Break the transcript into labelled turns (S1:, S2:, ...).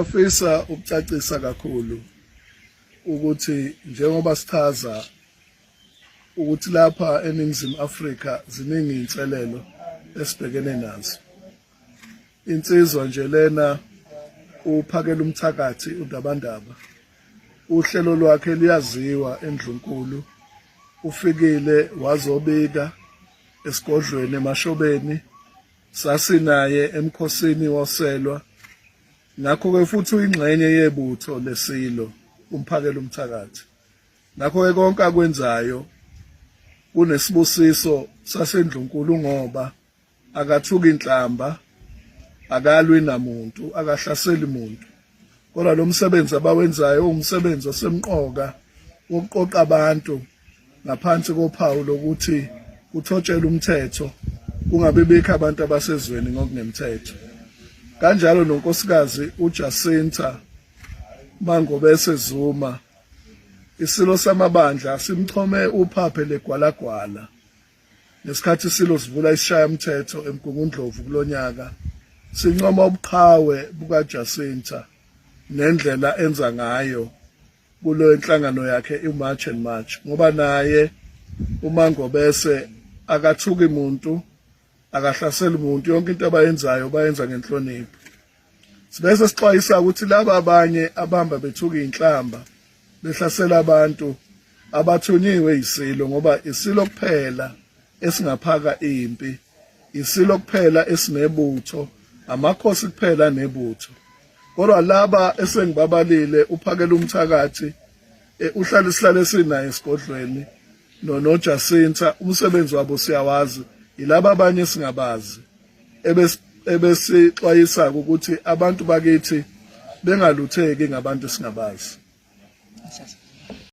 S1: Ngifisa ukucacisa kakhulu ukuthi njengoba sichaza ukuthi lapha eNingizimu Afrika ziningi inselelo esibhekene nazo. Insizwa nje lena uphakela umthakathi uNdabandaba. Uhlelo lwakhe luyaziwa eNdlunkulu. Ufikile wazobika esigodlweni eMashobeni sasinaye emkhosini woselwa. Ngakho-ke futhi uyingxenye yebutho leSilo uMphakela umthakathi. Ngakho-ke konke akwenzayo kunesibusiso sasendlunkulu ngoba akathuki inhlamba, akalwi namuntu, akahlaseli muntu. Kodwa lo msebenzi abawenzayo uwumsebenzi osemqoka wokuqoqa abantu ngaphansi kophawu lokuthi kuthotshelwe umthetho kungabi bikho abantu abasezweni ngokungemthetho. Kanjalo nonkosikazi uJacinta Mangobese Zuma isilo samabandla simchome uphaphe legwalagwala ngesikhathi isilo sivula isishayamthetho eMgungundlovu kulonyaka sincoma ubuqhawe bukaJacinta nendlela enza ngayo kulo inhlangano yakhe iMarch and March ngoba naye uMangobese akathuki muntu akahlaseli muntu yonke into abayenzayo bayenza ngenhlonipho. Sibese sixwayisa ukuthi laba abanye abamba bethuka inhlamba behlasela abantu abathunyiwe isilo ngoba isilo kuphela esingaphaka impi isilo kuphela esinebutho amakhosi kuphela nebutho kodwa laba esengibabalile uphakela umthakathi eh, uhlale sihlale sinaye esigodlweni noJacinta umsebenzi wabo siyawazi yilaba abanye singabazi ebesixwayisa ukuthi abantu bakithi bengalutheki ngabantu singabazi.